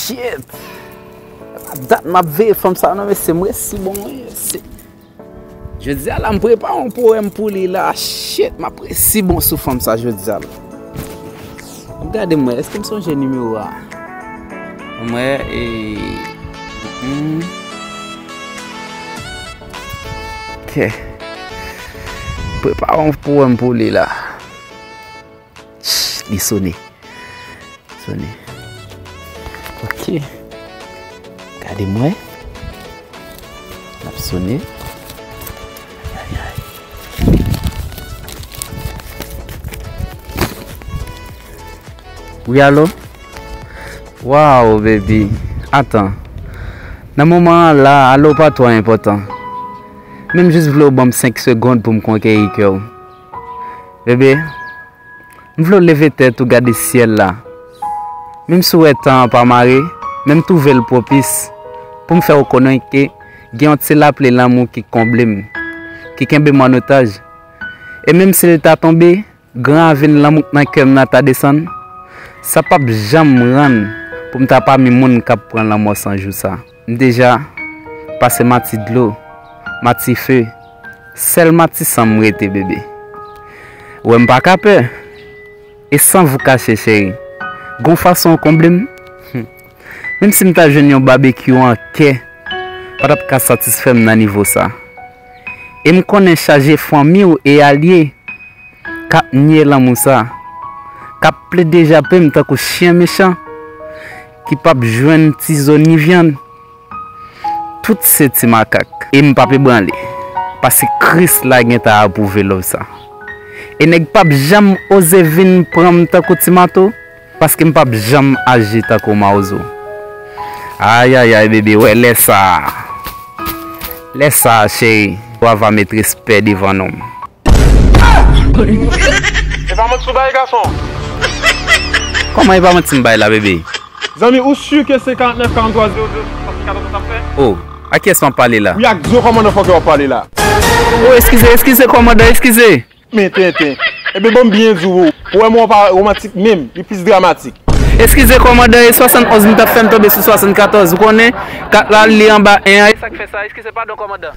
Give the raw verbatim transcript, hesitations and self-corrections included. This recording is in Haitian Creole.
Shit! Dat m ap veye fanm sa non, mesye, m resi bon wi, mesye. Jodi a la, m prepare yon powèm pou li la. Shit, m ap resi bon sou fanm sa jodi a la. Ap gade m wè, èske m sonje nimewo a? Mwen, e, mm, ok. Prepare yon powèm pou li la. Li sone. Sone. Ok. Gade mwen. L ap sone. Ay, ay. Wi, alo? Wow, baby. Atan. Nan moman an la, alo pa twò enpòtan. Men m jis vle w ban m senk segonn pou m konkeri kè w. Bebe, m vle w leve tèt ou gade syèl la. Menm si w wè tan an pa mare, men m twouve l pwopis pou m fè w konnen ke gen yon ti lapli lanmou ki konble m, ki kenbe m an otaj. E menm si l ta tonbe, gran ravin lanmou k nan kè m nan ta desann, sa p ap janm rann pou m ta pami moun k ap pran lanmò san jou sa. M deja pase mati dlo, mati fe, sèl mati san m rete, bebe. Ou wè m pa ka pè, e san vou kache, cheri. Gon fason w konble m, hmm. Menm si m ta jwenn yon babekyou an kè, pa t ap ka satisfè m nan nivo sa. E m konnen chaje fanmi w e alye k ap nye lanmou sa, k ap plede jape m tankou chen mechan, ki p ap jwenn ti zo ni vyann. Tout se ti makak. E m p ap ebranle, paske Kris la gentan apwouve love sa. E nèg p ap janm oze vin pran m tankou ti mato, paske m p ap janm aji tankou mawozo. Ayayay, bebe, wè lè sa a. Lè sa a, cheri, w ava met respè devan non m. E pa manti w bay, gason. Kòman e pa manti m bay la, bebe? Zanmi, ou si ke se karant nèf, karant twa, zewo zewo sis, swasann katòz ou t ap fè? Oh, a kiyès m ap pale la? Wi, ak Zo kòmandan fòkè w ap pale la. Oh, eskize, eskize, kòmandan, eskize. Men tenten. Ebyen, ban m byen di w, powèm ou an pa womantik menm, li plis dramatik. Eskize, kòmandan, e swasann onz m t ap fè m tonbe sou swasann katòz. Ou konnen, kat la, li anba en an. E sa k fè sa? Eskize, padon, kòmandan.